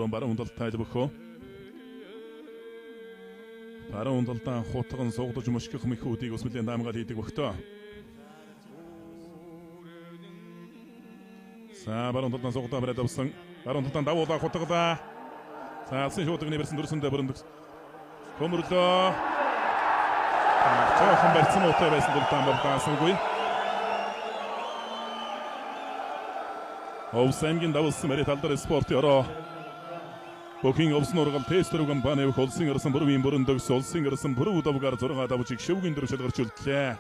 Өөрөө баруун талд тайлбахөө. Баруун талдаа хутган сугдаж мөшгөх мэхүүдийг ус мэлийн даамгаал хийдэг бөхтөө. За баруун талдаа сугдаа бариад авсан. Баруун талдаа давуулаа хутгалаа. За алсын шуудагны барьсан дүрсэндээ бүрэндэг. Хөмөрлөө. Жоохон барьсан муутай байсан тул даамгаал даасангүй. Овс аймгийн давуулсан барь талдар спортын ороо. Бүхэн овсон ургал тест рүү компани улсын арсан бүрвийн бүрэн төгс улсын арсан бүрүү давгаар 6 давжиг шөвгийн дөрөв шалгарч үлдлээ.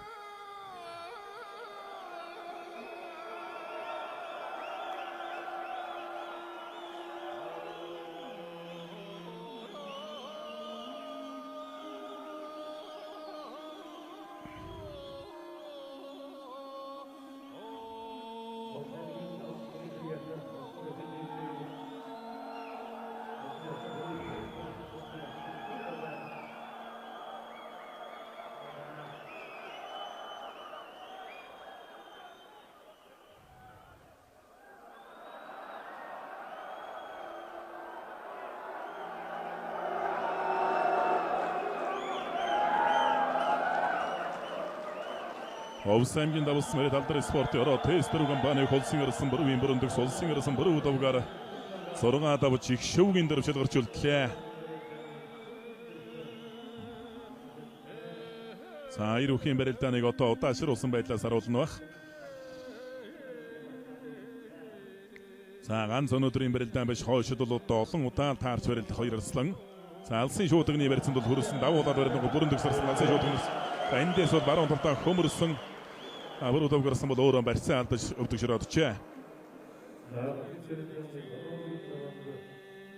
Овс аймгийн давсан мөрөд алдар спортын ороо тест рүү компани улсын арсан бүрвийн бүрэн төгс улсын арсан бүрүү давгаар 6 давж их шөвгийн дөрөв шалгарч үлдлээ. За ир үхийн барилдааныг одоо удаашруулсан байдлаас харуулна бах. За ганц өнөөдрийн барилдаан биш хойшид бол одоо олон удаа таарч барилдах хоёр арслан. За алсын шуудагны барьцанд бол хөрсөн давуулаад барилдан бүрэн төгс арслан алсын шуудагнаас. За эндээс бол баруун талдаа хөмөрсөн. Бүрүү давгарсан бол өөрөө барьцаа алдаж өвдөг ширөөдөжээ.